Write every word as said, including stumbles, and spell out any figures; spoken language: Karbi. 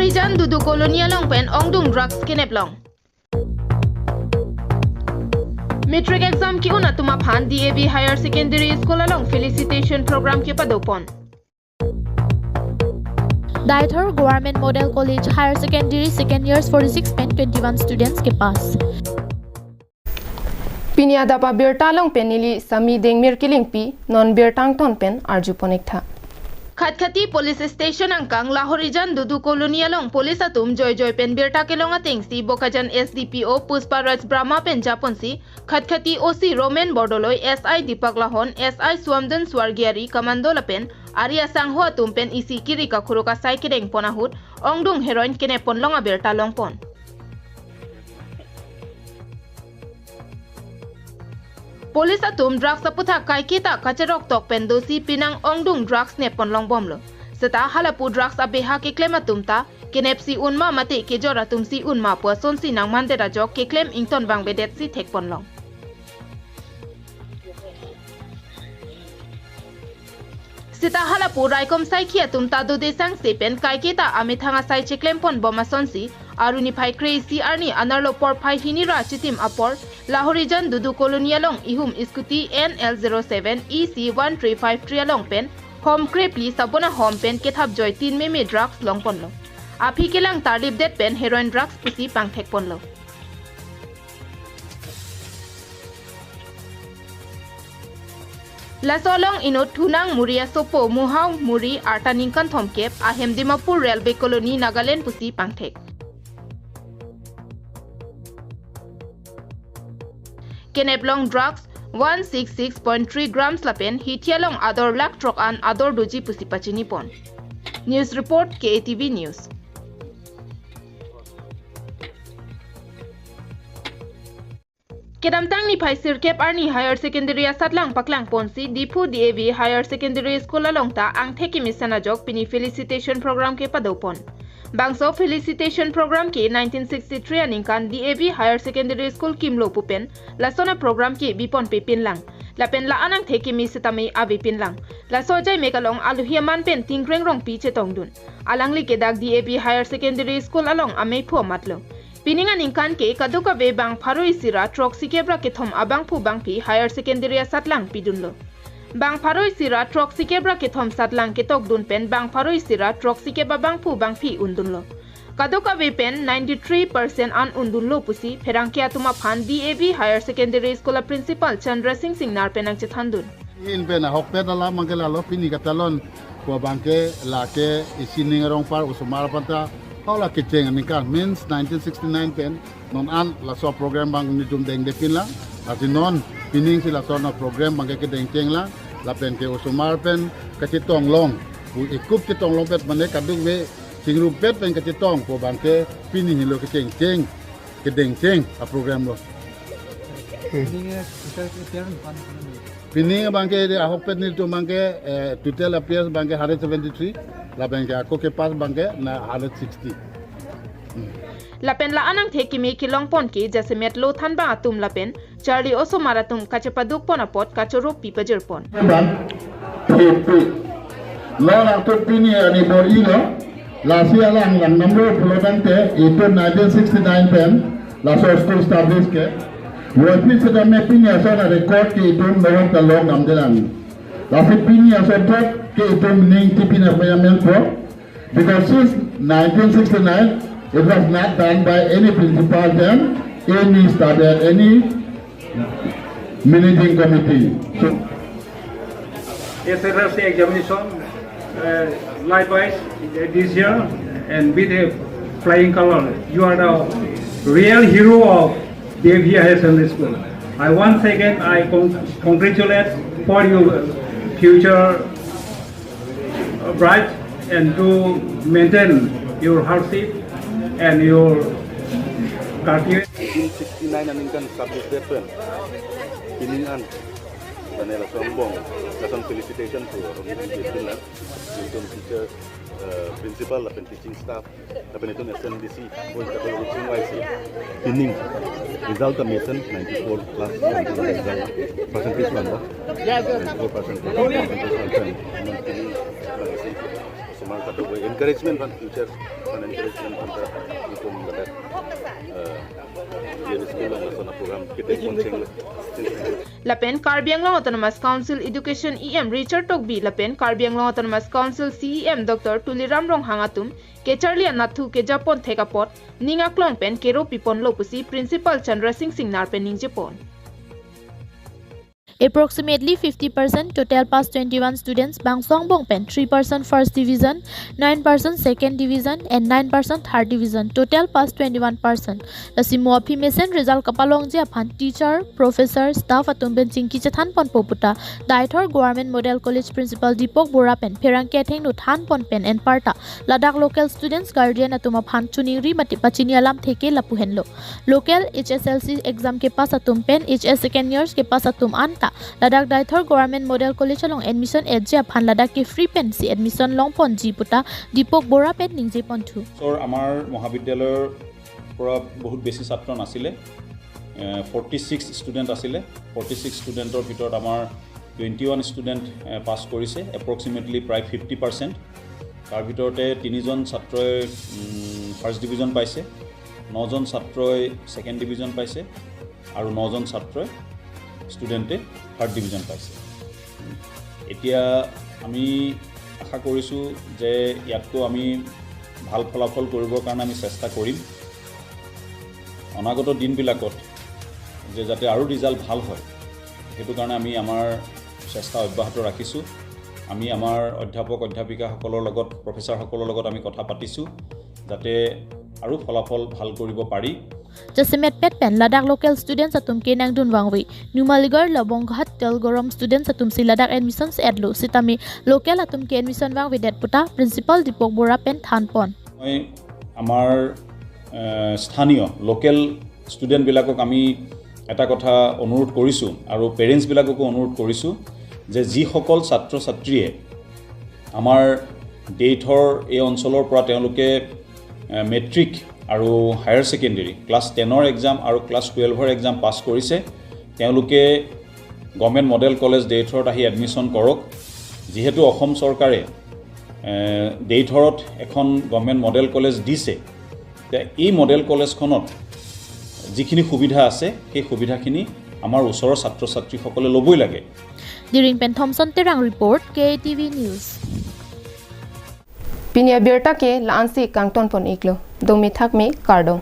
Harijan Dudu Colony along pen ongdung drugs kenep long. Matric exam ke-un atum aphan D A V Higher Secondary School along felicitation program kepadopon. Deithor Government Model College Higher Secondary second years forty-six pen twenty-one students kepass. Pini adap abirta along pen neli Sami Dengmir Kilingpi, non birta angton pen arjupon-ik tha. Khatkhati Police Station angkang Lahorijan Dudu Colony along police atum joijoi pen birta kelong atengsi Bokajan S D P O Pushpa Raj Brahma pen japonsi Khatkhati O C Roman Bordoloi, S I Deepak Lahon, S I Suamdon Swargiari, Commando lapen ari asangho atum pen isi kiri kakhuruk asai kedengpon ahut ongdung heroin kenep ponlong abirta longpon. Police atum drugs aputhak kaiketa kacherok tok pen dosi penang ongdung drugs nep ponlongbomlo. Seta halapu drugs abeha keklem atum ta kenepsi un ma mate kejor atumsi un ma pu asonsi nangmandet ajok keklem ington vangbedetsi thekponlong. Seta halapu raikom saikhi atum ta dode sangse pen kaiketa amethang asai cheklemponbom asonsi, aruni phai kre-isi arni anerlo porphai hini ra chitim apor Lahorijan Dudu Colony along ihum scooty N L zero seven E C one three five three along pen hom krepli sabon ahom pen kethapjoi tin meme drugs longponlo. Aphi kelang tarlipdet pen heroin drugs pusi pangthekponlo. Laso along inut Thunang Muri asopo Muhao Muri arta ningkan thomkep, ahem Dimapur Railway Colony, Nagaland pusi pangthek. Kenep long drugs one six six point three grams lapen hithi along ador lakh throk an ador doji pusi pachinipon. News report, K A T V News. Kedamtang niphai sirkep arni higher secondary asatlang paklangponsi Diphu D A V Higher Secondary School along ta angthek kemesen ajok pini felicitation program kepadopon. Bangso felicitation program ke nineteen sixty-three aningkan D A V Higher Secondary School kimlo pu pen lason aprogram ke biponpe pinlang. Lapen la-an angthek keme setame avepinlang. Laso ajai mek along alohi aman pen Tingkreng Rongpi chetongdun. Alangli ke dak D A V Higher Secondary School along amephu amatlo. Pining aningkan ke kadokave bang pharo isi ra throksikep ra kethom abangphu bangphi higher secondary asatlang pidunlo. Bang pharo isi ra throksikep ra kethom satlang ketokdun pen bang pharo isi ra throksikep abangphu bangphi undunlo. Kadokave pen ninety-three percent an undunlo pusi pherangke atum aphan D A V Higher Secondary School a Principal Chandra Singh Singnar pen nangchethandun. Hin pen ahokpet alam abangke lalo, pini katalon pu abangke lake isining arong par osomar aphan ta hau la kecheng aningkan, means nineteen sixty-nine pen non an laso program abang nelitum dengdepinlang. Lasi non pining si laso non program abangke kedengchenglang, lapen ke osomar pen kachetong long, pu ekup chetong longpet mane kadokave chingrumpet pen kachetong pu abangke pini helo kechengcheng, kedengcheng aprogram lo. Pining abangke de ahokpet nelitum abangke, eh, total appears abangke hundred seventy-three, lapen ke ako kepass abangke na hundred sixty. Lapen la-an angthek keme kelongpon ke jasemet lo thanbang atum lapen charli osomar atum kachepadukpon apot kachoro pipajirpon. Bang, P P. Lo nangtum pini ani bor-ilo, lasi alang langdamlo pulo tangte, itum nineteen sixty-nine pen laso school establish ke. Waphi setame pini ason a record ke itum nohok ta longdamdelang. Lasi pini ason thot ke itum ning tipin apayam menpo. Because since nineteen sixty-nine, it was not done by any principal then, any staff, any managing committee. So, S S L C examination, uh, likewise, uh, this year, and with a flying color. You are the real hero of D A V Higher Secondary School. I once again, I con-, congratulate for your future, uh, bright and to maintain your hardship and your cultivate. Nineteen sixty-nine aningkan subject different. Pining an. Lason angbong, lason felicitation to, uh, itum teacher, uh, principal, lapen teaching staff, lapen itum S M D C, boy, lapen itum Y C. Pining result amesen ninety-four plus, percentage one, no? Ninety-four percent. Encouragement aphan, future aphan encouragement aphan ta itum ladak, eh, unit school along lason a-program kita pon chenglo. Lapen Karbi Anglong Autonomous Council Education E M Richard Tokbi lapen Karbi Anglong Autonomous Council C E M Doctor Tuliram Ronghang atum kacharli anatthu kejapon thek apot ning aklong pen kero piponlo pusi Principal Chandra Singh Singnar pen ningjepon. Approximately fifty percent total pass twenty-one students bangso angbong pen three percent first division, nine percent second division and nine percent third division, total pass twenty-one percent. Lasi mo aphi mesen result kapalongji aphan teacher, professor, staff atum pen chingki chethan ponpo puta Deithor Government Model College Principal Deepak Bora pen pherangke athengno than pon pen enparta ladak local students guardian atum aphan choningri mate pachini alamthe ke lapu henlo. Local H S L C exam kepass atum pen H S second years kepass atum anta ladak Deithor Government Model College along admission etji aphan ladak ke free pensi admission longponji puta Deepak Bora pen ningjeponthu. ওচৰ আমাৰ মহাবিদ্যালয়ৰ পৰা বহুত বেছি ছাত্ৰ নাছিলে, forty six student আছিলে। Forty six ষ্টুডেণ্টৰ ভিতৰত আমাৰ টুৱেণ্টি ওৱান ষ্টুডেণ্ট পাছ কৰিছে, এপ্ৰক্সিমেটলি প্ৰায় ফিফটি পাৰ্চেণ্ট। তাৰ ভিতৰতে তিনিজন ছাত্ৰই ফাৰ্ষ্ট ডিভিজন পাইছে, নজন ছাত্ৰই ছেকেণ্ড ডিভিজন পাইছে আৰু নজন ছাত্ৰই, ষ্টুডেণ্টে থাৰ্ড ডিভিজন পাইছে। এতিয়া আমি আশা কৰিছোঁ যে ইয়াতকৈ আমি ভাল ফলাফল কৰিবৰ কাৰণে আমি চেষ্টা কৰিম। অনাগত দিনবিলাকত যে যাতে আৰু ৰিজাল্ট ভাল হয়, সেইটো কাৰণে আমি আমাৰ চেষ্টা অব্যাহত ৰাখিছোঁ। আমি আমাৰ অধ্যাপক অধ্যাপিকাসকলৰ লগত, প্ৰফেচাৰসকলৰ লগত আমি কথা পাতিছোঁ, যাতে আৰু ফলাফল ভাল কৰিব পাৰি। Jasemet pet pen ladak local students atum ke nangdun vangve. Numaligarh, Labonghat, Telgorom students atum si ladak admission etlo sitame local atum ke admission vangvedet puta Principal Deepak Bora pen thanpon. মই আমাৰ এ, স্থানীয় লোকেল ষ্টুডেণ্টবিলাকক আমি এটা কথা অনুৰোধ কৰিছোঁ আৰু পেৰেণ্টছবিলাককো অনুৰোধ কৰিছোঁ যে যিসকল ছাত্ৰ ছাত্ৰীয়ে আমাৰ দেইথৰ এই অঞ্চলৰ পৰা তেওঁলোকে এ, মেট্ৰিক আৰু হায়াৰ ছেকেণ্ডেৰী ক্লাছ টেনৰ এক্সাম আৰু ক্লাছ টুৱেলভৰ এক্সাম পাছ কৰিছে, তেওঁলোকে গভৰ্ণমেণ্ট মডেল কলেজ দেইথৰত আহি এডমিশ্যন কৰক। যিহেতু অসম চৰকাৰে এ, দেইথৰত এখন গভৰ্ণমেণ্ট মডেল কলেজ দিছে, এতিয়া এই মডেল কলেজখনত যিখিনি সুবিধা আছে, সেই সুবিধাখিনি আমাৰ ওচৰৰ ছাত্ৰ ছাত্ৰীসকলে ল'বই লাগে। Diring pen Thomson Terang report, K A T V News. Pini abirta ke la-ansi kangton pon iklo. Domi thakmi, kardom.